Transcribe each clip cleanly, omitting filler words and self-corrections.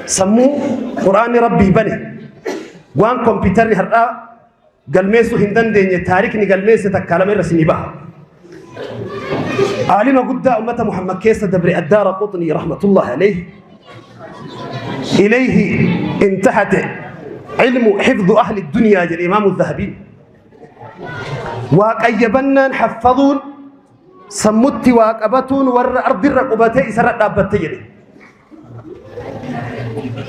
Sammuu Qur'aanni Rabbii bane waan kompiitarri har'aa galmeessuu hin dandeenye taarikni galmeesse takkaa lama irra isinii baha. Aalima guddaa ummata Muhammad keessa dabre Addaara Quxnii rahmatullahi alayhi ilayhi intahate ilmu hifdhu ahli dunyaa jedhe Imaamu Zahabiin. Waa qayyabannaan haffaduun sammutti waa qabatuun warra ardirra qubatee isarra dhaabbatte jedhe.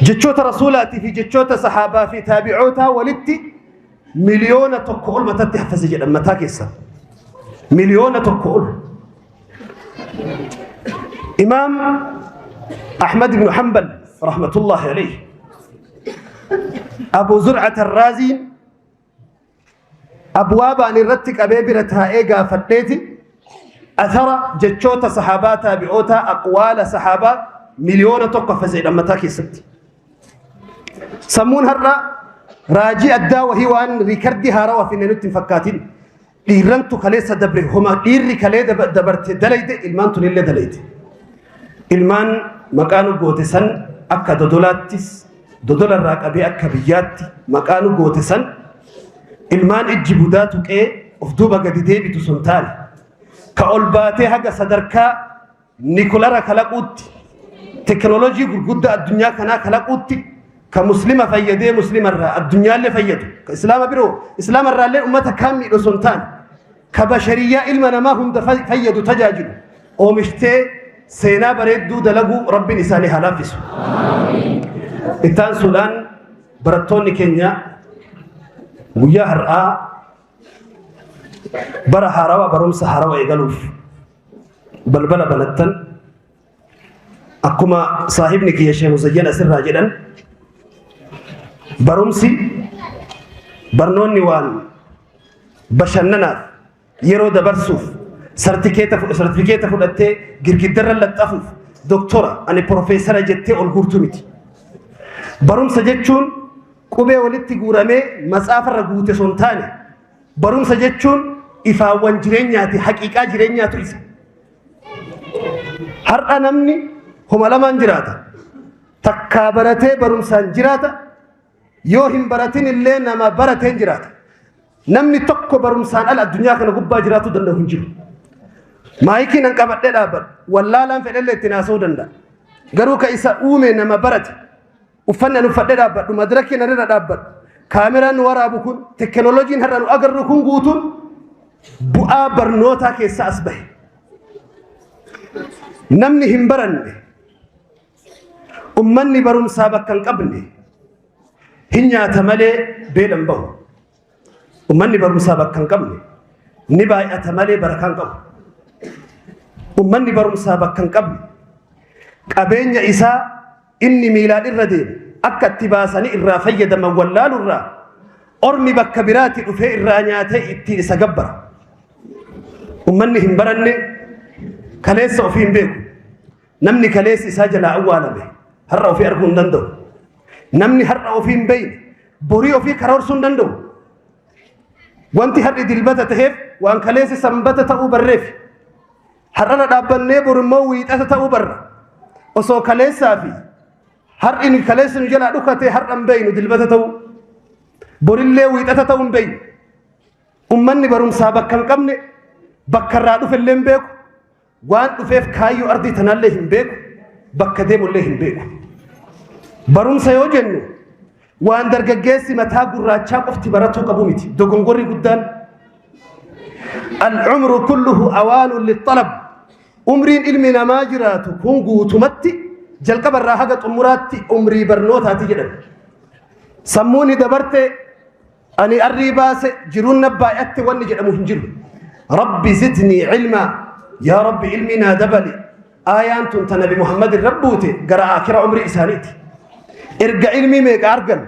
Jechoota rasuulaatii fi jechoota sahaabaa fi taabi'ootaa walitti 1,000,000 ol matatti haffase jedhan mataa keessa. 1,000,000 ol. Imaam Ahmad ibn Hanbal rahmatullahi alayhi. Abu Zur'at ar-Raaziin Abwaabaan irratti qabee bira taa'ee gaafadheeti athara jechoota sahaabaa taabi'ootaa aqwaala sahaabaa 1,000,000 hafazeedha mataa keessatti. Sammuun har'a raajii addaa wahii waan riikardii haarawaa finne nutti hin fakkaatin. Dhiirrantu kaleessa dabre homa dhiirri kalee dabarte dalayde ilmaan tunillee dalayde. Ilmaan maqaa nu goote san akka dodolaattis Dodola irraa qabee akka biyyaatti maqaa nu goote san ilmaan ijji budaa tuqee of duuba gadi deebitu sun taane ka ol baatee haga sadarkaa nikulara kalaquutti teknoolojii gurguddaa addunyaa kanaa kalaquutti ka muslima fayyadee muslima irraa addunyaallee fayyadu ka islaama biroo islaama irraallee ummata kaan miidhu sun taane ka bashariyyaa ilma namaa hunda fayyadu tajaajilu oomishtee seenaa bareedduu dalaguu rabbiin isaanii haa laaffisu. Itti aansuudhaan barattoonni keenya guyyaa har'aa bara haarawaa barumsa haarawaa eegaluuf balbala banattan akkuma saahibni kiyya Sheekh Muzayyan asirraa jedhan barumsi barnoonni waan bashannanaaf yeroo dabarsuuf sartifikeeta fudhattee girgiddarra laxxafuuf doktora ani profeesara jettee ol guurtu miti. Barumsa jechuun qubee walitti guuramee matsaafarra guute osoo hin taane barumsa jechuun ifaawwan jireenyaati haqiiqaa jireenyaatu isa. Har'a namni homa lamaan jiraata. Takkaa baratee barumsaan jiraata. Yoo hin baratin illee nama barateen jiraata. Namni tokko barumsaan ala addunyaa kana gubbaa jiraatuu danda'u hin jiru. Maayikiin an qabadhee dhaabbadhu. Wallaalaan fedhellee ittiin haasa'uu danda'a. Garuu ka isa uume nama barate. Uffanni an uffadhee dhaabbadhu, madirakiin an irra dhaabbadhu, kaameraan nu waraabu kun, teknooloojiin har'a nu agarru kun guutuun bu'aa barnootaa keessaa as bahe. Namni hin baranne, ummanni barumsaa bakka hin qabne, hin nyaata malee beela hin bahu. Ummanni barumsaa bakka hin qabne ni baay'ata malee barakaa hin qabu. Ummanni barumsaa bakka hin qabne qabeenya isaa inni miilaan irra deemu akka itti baasanii irraa fayyadaman wallaalu irraa ormi bakka biraatti dhufee irraa nyaatee ittiin isa gabbara. Ummanni hin baranne kaleessa ofii hin beeku. Namni kaleessi isaa jalaa awwaalame har'a ofii arguu hin danda'u. Namni har'a ofii hin beekne borii ofii karoorsuu hin danda'u. Wanti har'i dilbata ta'eef waan kaleessi sanbata ta'uu barreef. Har'arra dhaabbannee bor immoo wiixata ta'uu barra. Osoo kaleessaa fi har'i nu kaleessi nu jalaa dhukatee har'a hin beeknu dilbata ta'uu. Borillee wiixata ta'uu hin beeknu. Ummanni barumsaa bakka hin qabne bakka irraa dhufe illee hin beeku. Waan dhufeef kaayyoo ardii tanaallee hin beeku, bakka deemullee hin beeku. Barumsa yoo jennu waan dargaggeessi mataa gurraachaa qofti baratuu qabu miti. Dogongorri guddaan al-umru kulluhu awaanun lixalab. Umriin ilmi namaa jiraatu kun guutumatti jalqaba irraa haga xumuraatti umrii barnootaati jedhan. Sammuun dabarte Ani arrii baase jiruun na baay'atte wanni jedhamu hin jiru. Rabbi zidnii ilmaa yaa Rabbi ilmii naa dabali. Aayaan tun ta Nabi Muhammad irra buute gara aakira umrii isaaniiti. Erga ilmii meeqa argan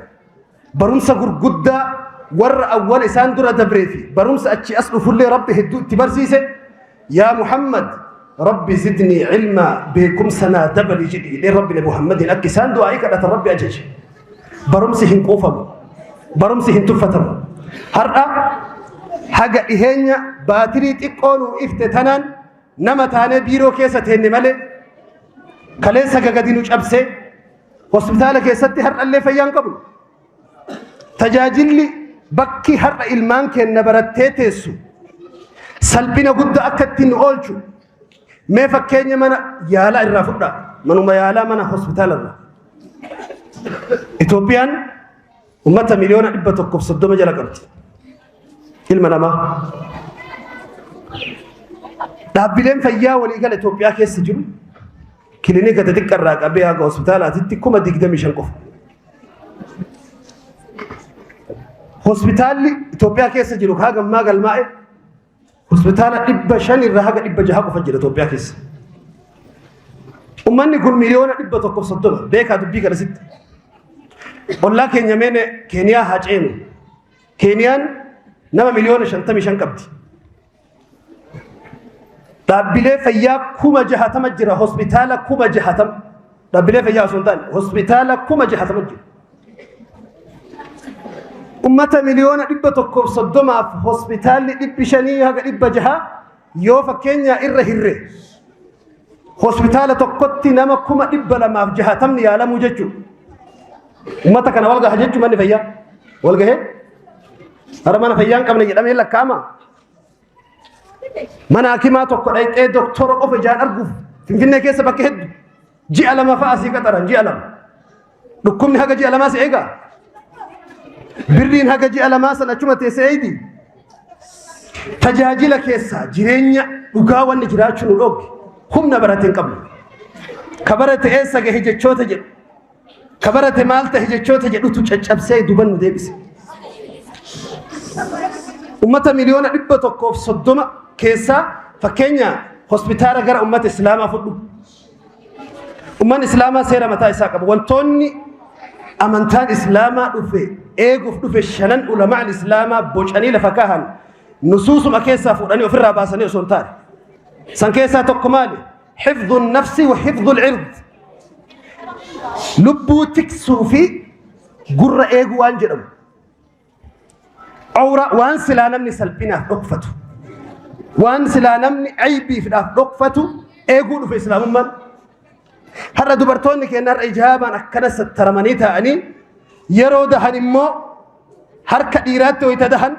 barumsa gurguddaa warra awwal isaan dura dabree fi barumsa achi as dhufullee Rabbi hedduu itti barsiise. Yaa Muhammad Rabbi zidnii ilmaa beekumsa naa dabali jedhi jedhee Rabbi Nabi Muhammadin akka isaan du'aa'ii kadhatan Rabbi ajaje. Barumsi hin quufamu. Barumsi hin tuffatamu. Har'a haga dhiheenya baatirii xiqqoo nuu ifte tanaan nama taanee biiroo keessa teenne malee kaleessa gagadi nu cabsee Hospitaala keessatti har'allee fayyaa hin qabnu. Tajaajilli bakki har'a ilmaan keenna barattee teessu salphina guddaa akka ittiin nu oolchu mee fakkeenya mana yaalaa irraa fudhaa. Manuma yaalaa mana hospitaala irraa. Itoophiyaan ummata 130,000,000 jala qabdi. Ilma namaa. Dhaabbileen fayyaa waliigala Itoophiyaa keessa jiru kilinika xixiqqaa irraa qabee haga hospitaalaatitti 25,000 qofa. Hospitaalli Itoophiyaa keessa jiru haga ammaa galmaa'e hospitaala 500 irraa haga 600 qofa jira Itoophiyaa keessa. Uummanni kun 130,000,000 beekaa dubbii kana sitti. Ollaa keenya meene Keeniyaa haa ceenu. Keeniyaan nama 55 miliyoona qabdi. Dhaabbilee fayyaa 60,000 jira hospitaala 60,000. Dhaabbilee fayyaa osoo hin taane hospitaala 60,000 jira. Ummata 130,000,000f hospitaalli 500 haga 600 yoo fakkeenya irra hirre hospitaala tokkotti nama 260,000 yaalamuu jechuudha. Ummata kana wal gaha jechuun manni fayyaa wal gahee hara mana fayyaa hin qabne jedhamee lakkaa'ama. Mana hakimaa tokko dhaqxee doktora qofa ijaan arguuf Finfinnee keessa bakka hedduu ji'a 2 fa'a asii qaxaran ji'a 2. Dhukkubni haga ji'a 2 si eegaa. Birriin haga ji'a 2 san achuma teessee eeydi. Tajaajila keessaa jireenya dhugaa wanni jiraachuu nu dhoogge humna barate hin qabnu. Ka barate eessa gahe jechoota jedhu. Ka barate maal tahe jechoota jedhutu caccabsee duban nu deebise. Ummata 130,000,000 keessaa fakkeenya hospitaala gara ummata Islaamaa fudhu. Ummanni Islaamaa seera mataa isaa qaba. Wantoonni amantaan Islaamaa dhufe eeguuf dhufe shanan ulamaan Islaamaa bocanii lafa kaahan nusuusuma keessaa fuudhanii ofirraa baasanii osoo hin taane. San keessaa tokko maali? Hifdhu nafsi wa hifdhu al-ird. Lubbuu tiksuu fi gurra eeguu waan jedhamu. Awraa waan silaa namni salphinaaf dhokfatu. Waan silaa namni aybiifdhaaf dhokfatu eeguu dhufe islaamummaan. Har'a dubartoonni keenya har'a ijaabaan akkana sattaramanii taa'anii yeroo dahan immoo harka dhiiraatti wayita dahan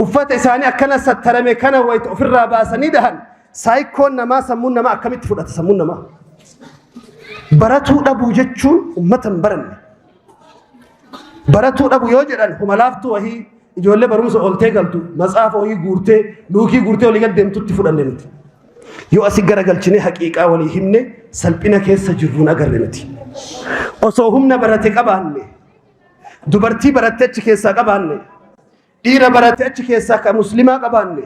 uffata isaanii akkana sattarame kana wayita ofirraa baasanii dahan saayikoon namaa sammuun namaa akkamitti fudhata sammuun namaa. Baratuu dhabuu jechuun ummata hin baranne. Baratuu dhabu yoo jedhan huma laaftuu wahii ijoollee barumsa ooltee galtu matsaafa wahii guurtee luukii guurtee walii gad deemtutti fudhanne nuti. Yoo asi garagalchinee haqiiqaa walii himne salphina keessa jirruun agarre nuti. Osoo humna barate qabaanne dubartii baratte achi keessaa qabaanne dhiira barate achi keessaa ka muslimaa qabaanne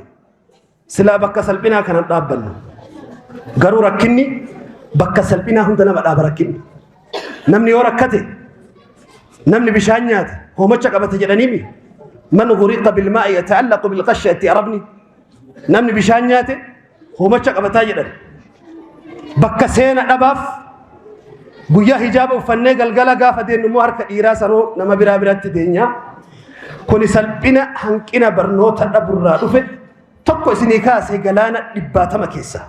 silaa bakka salphinaa kanan dhaabbannu. Garuu rakkinni bakka salphinaa hunda nama dhaaba rakkinni. Namni yoo rakkate namni bishaan nyaate hoomacha qabate jedhaniimi. Man ghuriqa bilmaa'i yata'allaqu bilqashya itti arabni. Namni bishaan nyaate hoomacha qabataa jedhan. Bakka seena dhabaaf guyyaa hijaaba uffannee galgala gaafa deennu immoo harka dhiiraa sanoo nama biraa biratti deenya. Kuni salphina hanqina barnoota dhaburraa dhufe tokko isinii kaasee galaana dhibbaatama keessa.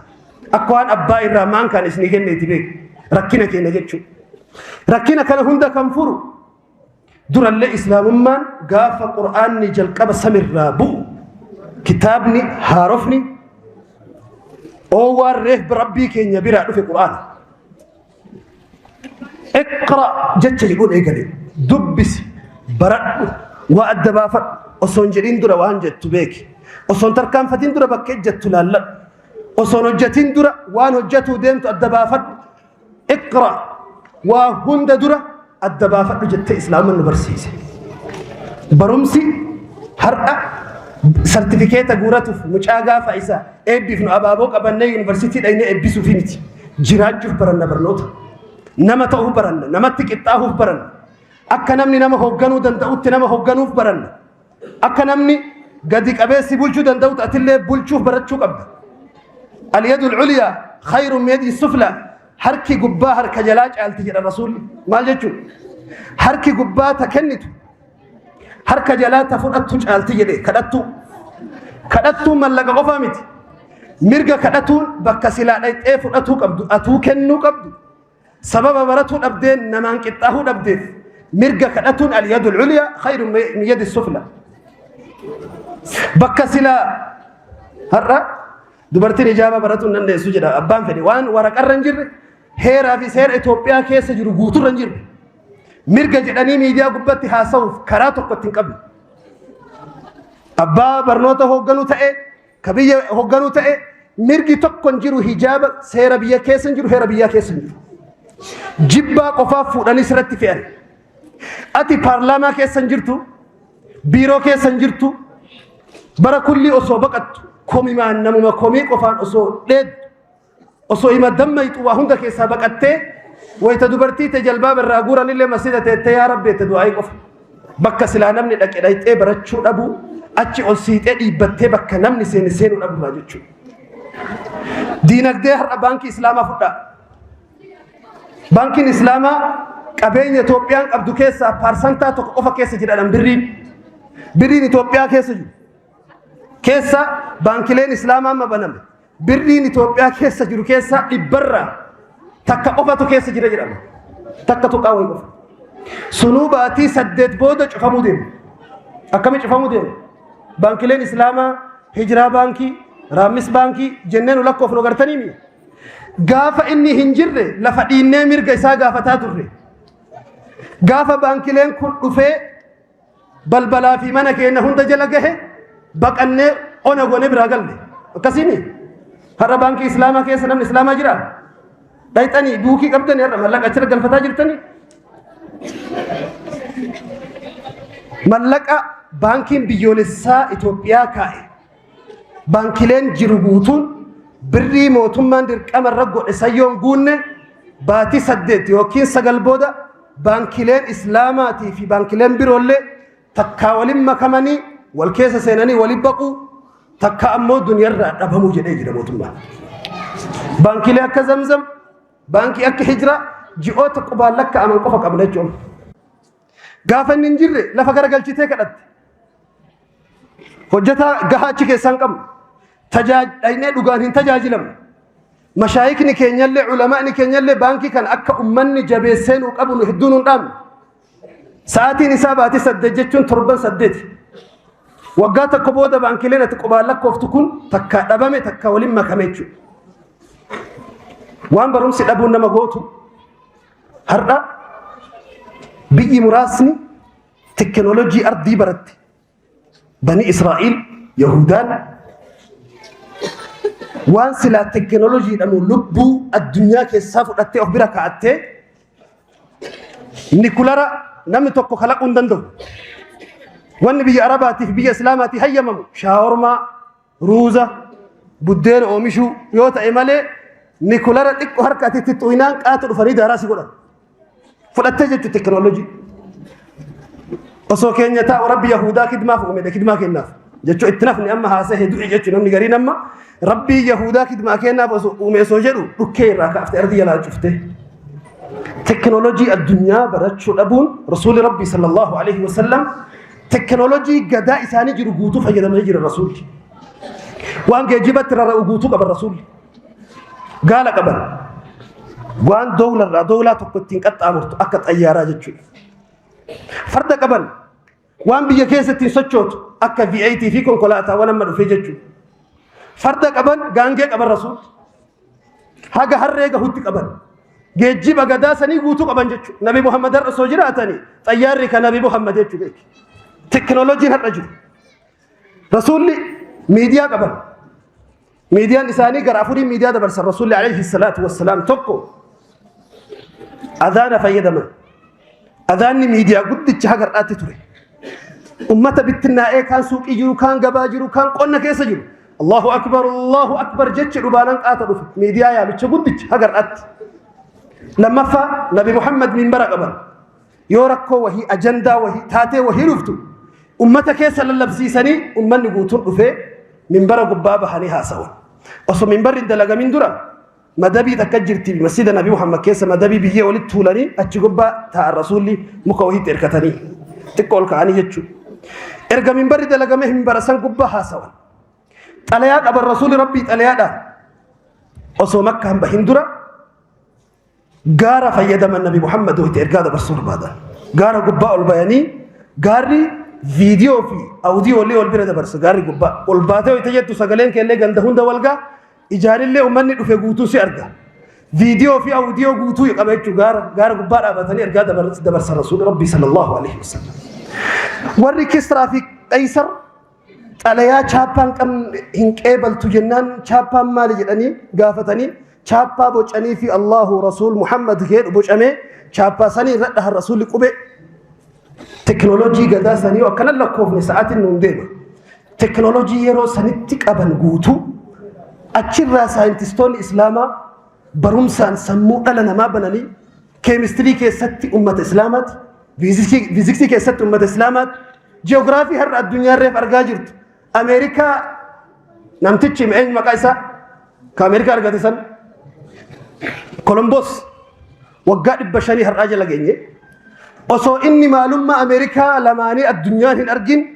Akka waan abbaa irraa maan kaan isinii kenneeti beeku. Rakkina keenya jechuudha. Rakkina kana hunda kan furu durallee islaamummaan gaafa qur'aanni jalqaba samirraa bu'u kitaabni haarofni oowwaan reef rabbii keenya biraa dhufe qur'aana. Iqra jecha jedhuun eegale dubbisi baradhu waa adda baafadhu osoo hin jedhin dura waan jettu beeki osoo hin tarkaanfatin dura bakka ejjattu laalladhu osoo hin hojjetin dura waan hojjetuu deemtu adda baafadhu iqra waa hunda dura adda baafadhu jettee islaama nu barsiise. Barumsi har'a sartifikeeta guuratuuf mucaa gaafa isa eebbifnu abaaboo qabannee yuunivarsiitii dhaynee eebbisuufi miti. Jiraachuuf baranna barnoota. Nama ta'uuf baranna. Namatti qixxaahuuf baranna. Akka namni nama hoogganuu danda'utti nama hoogganuuf baranna. Akka namni gadi qabee si bulchuu danda'utti atillee bulchuuf barachuu qabda. Al-yadul ulyaa khayrun min yadi sufla. Harki gubbaa harka jalaa caalti jedha rasuulli. Maal jechuudha? Harki gubbaa ta kennitu harka jalaa ta fudhattu caalti jedhe kadhattuu. Kadhattuun mallaqa qofaa miti. Mirga kadhatuun bakka silaa dhaqxee fudhatuu qabdu atuu kennuu qabdu. Sababa baratuu dhabdeen namaan qixxaahuu dhabdeef mirga kadhatuun al-yadul ulyaa khayru min yadi sufla. Bakka silaa har'a dubartiin hijaaba baratuu hin dandeessu jedha abbaan fedhe waan waraqarra hin jirre, heeraa fi seera Itoophiyaa keessa jiru guuturra hin jirre. Mirga jedhanii miidiyaa gubbatti haasa'uuf karaa tokko itti hin qabne. Abbaa barnoota hoogganuu ta'e, ka biyya hoogganuu ta'e, mirgi tokko hin jiru. Hijaaba seera biyya keessa hin jiru, heera biyyaa keessa hin jiru. Jibbaa qofaaf fuudhanii sirratti fe'an. Ati paarlaamaa keessa hin jirtu, biiroo keessa hin jirtu, bara kullii osoo baqattu, komimaan namuma komii qofaan osoo dheeddu, osoo hima dammayxu, waa hunda keessaa baqattee, wayita dubartii te jalbaaba irraa guuranillee masjida teettee yaa rabbi itti du'aayii qofa. Bakka silaa namni dhaqe dhayxee barachuu dhabuu, achi ol siixee dhiibbattee bakka namni seene seenuu dhabuurraa jechuudha. Diinagdee har'a baankii Islaamaa fudhaa. Baankiin Islaamaa qabeenya Itoophiyaan qabdu keessaa 1% qofa keessa jira birriin. Birriin Itoophiyaa keessa jiru. Keessa baankileen Islaamaa amma baname. Birriin Itoophiyaa keessa jiru keessaa 1% qofatu keessa jira jedhama. Takka tuqaa wayii qofa. Sunuu baatii 8 booda cufamuu deema. Akkami cufamuu deema? Baankileen Islaamaa Hijiraa Baankii, Raammis Baankii jennee nu lakkoofnu agartanii mi? Gaafa inni hin jirre lafa dhiinnee mirga isaa gaafataa turre. Gaafa baankileen kun dhufee balbalaa fi mana keenya hunda jala gahe, baqannee ona goonee biraa galle. Akkasiini? Har'a baankii Islaamaa keessa namni Islaamaa jiraa? Dhayxanii buukii qabdanii har'a mallaqa achirra galfataa jirtanii? Mallaqa baankiin biyyoolessaa Itoophiyaa kaa'e. Baankileen jiru guutuun birrii mootummaan dirqama irra godhe sayyoon guunne, baatii 8 yookiin 9 booda baankileen Islaamaatii fi baankileen biroollee takkaa waliin makamanii wal keessa seenanii waliin baquu, takka ammoo duniyarraa dhabamuu jedhee jira mootummaan. Baankilee akka Zamzam, baankii akka Hijiraa ji'oota qubaan lakkaa'aman qofa qabna jechuudha. Gaafa inni hin jirre lafa garagalchitee kadhatte. Hojjetaa gahaa achi keessaa hin qabnu. Dhaynee dhugaan hin tajaajilamne. Mashaayikni keenyallee, ulamaa'ni keenyallee baankii kana akka ummanni jabeessee nuu qabu nu hedduu nuun dhaabne. Sa'aatiin isaa baatii 8 jechuun torban 8. Waggaa tokko booda baankileen ati qubaan lakkooftu kun takka dhabame, takka waliin makame jechuudha. Waan barumsi dhabuun nama gootu, har'a biyyi muraasni teknoolojii ardii baratte. Bani Israa'iil, Yahudaan waan silaa teknoolojiidhamu lubbuu addunyaa keessaa fudhattee of bira kaa'attee, nikulara namni tokko kalaquu hin danda'u. Wanni biyya Arabaatiif biyya Islaamaatii hayyamamu shaawormaa, ruuza, buddeena oomishuu yoo ta'e malee, nikulara xiqqoo harka ati itti xuynaan qaata dhufanii daaraa si godhan. Fudhattee jechuun teknoolojii. Osoo keenya taa'u rabbi Yahudaa kidmaaf uume, kidmaa kennaaf. Jechuu itti nafni amma haasa'e du'e jechuun namni gariin amma rabbii Yahudaa kidmaa kennaaf osoo uume osoo jedhu dhukkee irraa kaaftee ardii jalaa cuftee. Teknoolojii addunyaa barachuu dhabuun, rasuulli rabbii sallallahu alaihi wasallam teknoolojii gadaa isaanii jiru guutuu fayyadamanii jira rasuulli. Waan geejjibatti rarra'u guutuu qaban rasuulli. Gaala qaban. Waan doolarraa doolaa tokko ittiin qaxxaamurtu akka xayyaaraa jechuudha. Farda qaban, waan biyya keessa ittiin sochootu akka V8 fi konkolaataawwan amma dhufee jechuudha. Farda qaban, gaangee qaban rasuulli. Haga harree gahutti qaban. Geejjiba gadaa sanii guutuu qaban jechuudha. Nabi Muhammad har'a osoo jiraatanii xayyaarri kan Nabi Muhammad jechuudha. Teknooloojiin har'a jiru. Rasuulli miidiyaa qaban. Miidiyaan isaanii gara afurii miidiyaa dabarsan Rasuulli alayhi salaatu wassalaam. Tokko, adhaana fayyadaman. Adhaanni miidiyaa guddicha haga har'aatti ture. Ummata bittinnaa'ee, kaan suuqii jiru, kaan gabaa jiru, kaan qonna keessa jiru. Allahu akbar, Allahu akbar jechi dhubaanan qaata dhufe. Miidiyaa yaamicha guddicha haga har'aatti. Lammaffaa, Nabi Muhammad minbara qaban. Yoo rakkoo wahii, ajandaa wahii, taatee wahii dhuftu, ummata keessa lallabsiisanii ummanni guutuun dhufee minbara gubbaa bahanii haasawan. Osoo minbarri hin dalagamin dura madabii takka jirti masjida Nabi Muhammad keessa, madabii biyyee walitti tuulanii achi gubbaa taa'an rasuulli, muka wahiitti hirkatanii xiqqoo ol ka'anii jechuudha. Erga minbarri dalagamee minbara san gubbaa haasawan. Xalayaa qaban rasuulli rabbii, xalayaadhaan osoo Makkaan bahin dura Gaara fayyadaman Nabi Muhammad wayita ergaa dabarsuu barbaadan. Gaara gubbaa ol bayanii, gaarri viidiyoo fi awudiyoo illee wal bira dabarsa. Gaarri gubbaa ol baatee wayita jettu sagaleen keellee ganda hunda wal ga'a, ijaanillee uummanni dhufe guutuu si arga. Viidiyoo fi awudiyoo guutuu qaba jechuudha. Gaara gubbaa dhaabatanii ergaa dabarsa Rasuulli Rabbii sallallahu alaihi wasallam. Warri Kisraa fi Qaysar xalayaa chaappaan qabne hin qeebaltu jennaan, chaappaan maali jedhanii gaafatanii, chaappaa bocanii fi Allahu Rasuul Muhammad jedhu bocamee chaappaa sanii irra dhahan Rasuulli qubee. Teknoolojii gadaa sanii akkana lakkoofne sa'aatiin nuun deema. Teknoolojii yeroo sanitti qaban guutuu achirraa saayintistoonni Islaamaa barumsaan sammuu dhala namaa bananii, keemistirii keessatti ummata Islaamaati, fiiziksii keessatti ummata Islaamaati, ji'oogiraafii har'a addunyaa reef argaa jirtu. Ameerikaa namtichi eenyu maqaa isaa ka Ameerikaa argate san, Kolombos, waggaa 500 har'aa jala geenye. Osoo inni maalummaa Ameerikaa lamaanii addunyaan hin argin,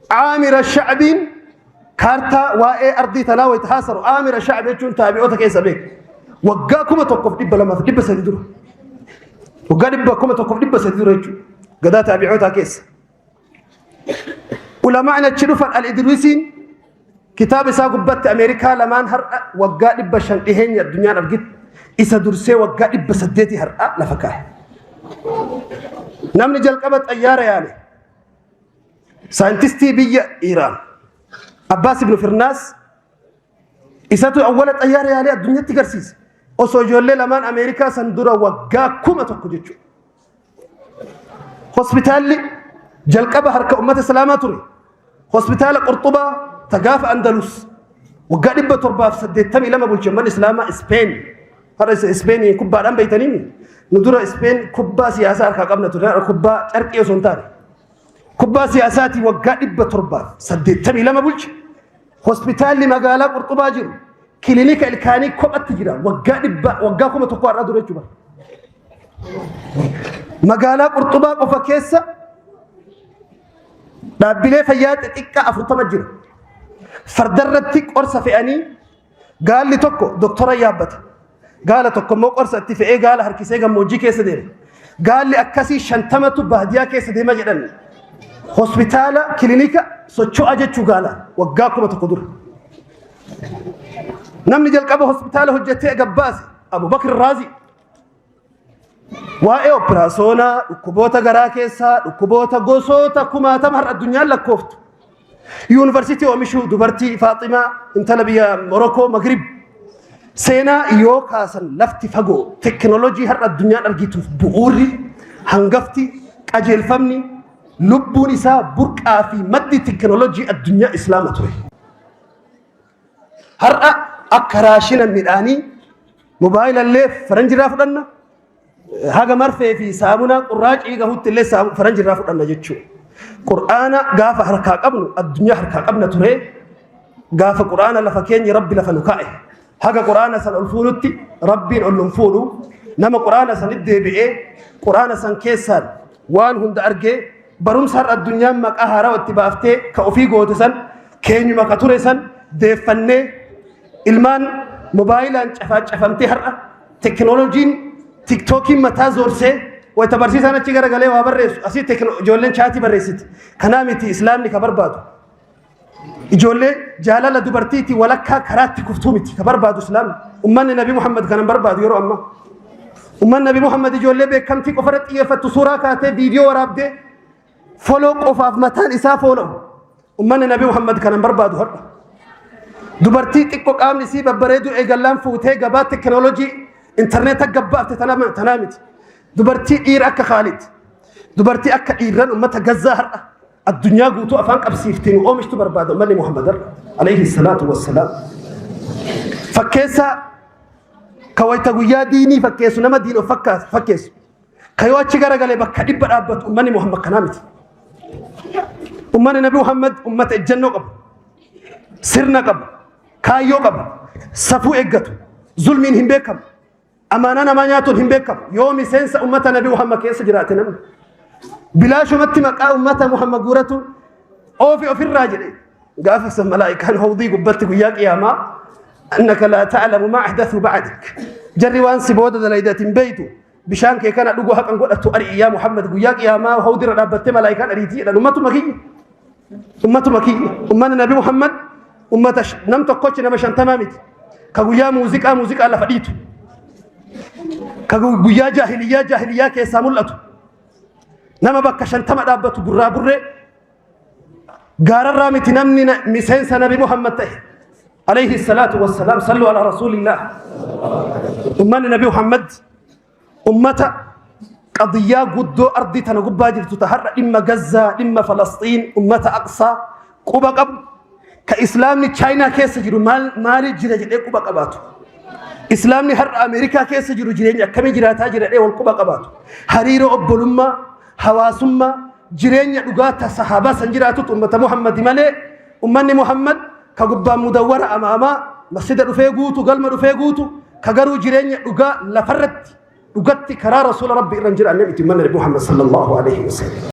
Aamira Shacbiin kaartaa waa'ee ardii tanaa wayita haasaru, Aamira Shacbi jechuun taabi'oota keessa beeku. Waggaa 1200-300 dura. Waggaa 1300 dura jechuudha. Gadaa taabi'ootaa keessa. Ulamaan achi dhufan, Al-Idrisiin kitaaba isaa gubbatti Ameerikaa lamaan har'a waggaa 500 dhiheenya addunyaan argitu isa dursee waggaa 800 har'a lafa kaa'e. Namni jalqaba xayyaara yaale, saayintistii biyya Iiraan, Abbaas ibn Firnaas, isatu awwala xayyaara yaalee addunyatti garsiise. Osoo ijoollee lamaan Ameerikaa san dura waggaa 1000 jechuudha. Hospitaalli jalqaba harka ummata Islaamaa ture. Hospitaala Qurxubaa ta gaafa Andalus waggaa 782 bulche ummanni Islaamaa Ispeen. Har'a Ispeenii kubbaadhaan beeytanii, nu dura Ispeen kubbaa siyaasaa harkaa qabna ture, kubbaa carqii osoo hin taane. Kubbaa siyaasaatii waggaa 782 bulche. Hospitaalli magaalaa Qurxubaa jiru kilinika ilkaanii kophatti jira, waggaa 1000 har'aa dura jechuudha. Magaalaa Qurxubaa qofa keessa dhaabbilee fayyaa xixiqqaa 40 jira. Fardarratti qorsa fe'anii, gaalli tokko doktora yaabbata. Gaala tokko immoo qorsa itti fe'ee gaala harkisee gammoojjii keessa deema. Gaalli akkasii 50tu baadiyyaa keessa deema jedhan. Hospitaala kilinika socho'aa jechuu gaala waggaa 1000 dura. Namni jalqaba hospitaala hojjetee gabbaase Abu Bakr Raazii. Waa'ee opiraasoonaa, dhukkuboota garaa keessaa, dhukkuboota gosoota kumaatama har'a addunyaan lakkooftu. Yuunivarsiitii oomishuu dubartii Faaximaa, intala biyya Morokoo Magrib. Seenaa yoo kaasan lafti fagoo. Teknoolojii har'a addunyaan argituuf bu'uurri, hangafti, qajeelfamni, lubbuun isaa, burqaa fi maddi teknoolojii addunyaa Islaama ture. Har'a akka raashina midhaanii mobaayila faranjirraa fudhanna. Haga marfee fi saamunaa qurraacii gahutti illee faranjirraa fudhanna jechuudha. Qur'aana gaafa harkaa qabnu addunyaa harkaa qabna ture. Gaafa qur'aana lafa keenya Rabbi lafa nu kaa'e. Haga qur'aana san ol fuunutti Rabbiin ol nun fuudhu. Nama qur'aana sanitti deebi'ee, qur'aana san keessaan waan hunda argee, barumsa har'a addunyaan maqaa haarawaa itti baaftee ka ofii goote san keenyuma ka ture san deeffannee, ilmaan moobaayilaan cafaacafamtee, har'a teknooloojiin tiktookiin mataa zoorsee, wayita barsiisaan achi garagalee waa barreessu asii ijoolleen chaatii barreessiti. Kanaa miti Islaamni ka barbaadu. Ijoollee jaalala dubartiitii walakkaa karaatti kuftuu miti ka barbaadu Islaamni. Ummanni Nabi Muhammad kanan barbaadu yeroo ammaa. Ummanni Nabi Muhammad ijoollee beekamtii qofa irratti xiyyeeffattu, suuraa kaatee, viidiyoo waraabdee, foloo qofaaf mataan isaa follow. Ummanni Nabi Muhammad kanan barbaadu har'a. Dubartii xiqqoo qaamni isii babbareedu eegallaan fuutee gabaa teknoolojii intarneeta gabbaafte tanaa miti. Dubartii dhiira akka Khaalid. Dubartii akka dhiirran ummata Gazzaa har'a addunyaa guutuu afaan qabsiiftee nu oomishtu barbaada ummanni Muhammad har'a. Alayhi salaatu wassalaam. Fakkeessaa ka wayita guyyaa diinii fakkeessu, nama diin of fakkeessu. Ka yoo achi garagalee bakka 100 dhaabbatu ummanni Muhammad kanaa miti. Ummanni Nabi Muhammad ummata ejjennoo qabu. Sirna qabu. Kaayyoo qabu. Safuu eeggatu. Zulmiin hin beekamu. Amaanaa namaa nyaatuun hin beekamu. Yoo miseensa ummata Nabi Muhammad keessa jiraate namni. Bilaashumatti maqaa ummata Muhammad guuratu oofi ofirraa jedhe. Gaafa san malaa'ikaan hawdii gubbatti guyyaa qiyaamaa, annaka laa ta'lamu maa ahdathu ba'dak. Jarri waan si booda dalaydatin beeytu, bishaan kee kana dhuguu haqan godhattu, ari'i yaa Muhammad, guyyaa qiyaamaa hawdirra dhaabbattee malaayikaan ariitii jedhan. Ummatuma kiyya, ummatuma kiyya. Ummanni Nabi Muhammad ummata nam tokkochi nama 50 miti ka guyyaa muuziqaa muuziqaa lafa dhiitu, ka guyyaa jaahiliyyaa jaahiliyyaa keessaa mul'atu, nama bakka 50 dhaabbatu gurraa burree gaararraa miti. Namni miseensa Nabi Muhammad ta'e, alayhi salaatu wassalaam. Sallu ala rasuulillah. Ummanni Nabi Muhammad ummata qadiyyaa guddoo ardii tana gubbaa jirtu, ta har'a dhimma Gazzaa, dhimma Falasxiin, ummata Aqsaa quba qabu, ka islaamni Chaayinaa keessa jiru maal maali jira jedhee quba qabaatu, islaamni har'a Ameerikaa keessa jiru jireenya akkamii jiraataa jira jedhee wal quba qabaatu, hariiroo obbolummaa, hawaasummaa, jireenya dhugaa ta sahaabaa san jiraatutu ummata Muhammadi malee, ummanni Muhammad ka gubbaan mudawwara amaamaa masjida dhufee guutu, galma dhufee guutu, ka garuu jireenya dhugaa lafarratti dhugatti karaa rasuula Rabbi irra hin jiraanne miti ummanni Muhammad sallallahu alaihi wasallam.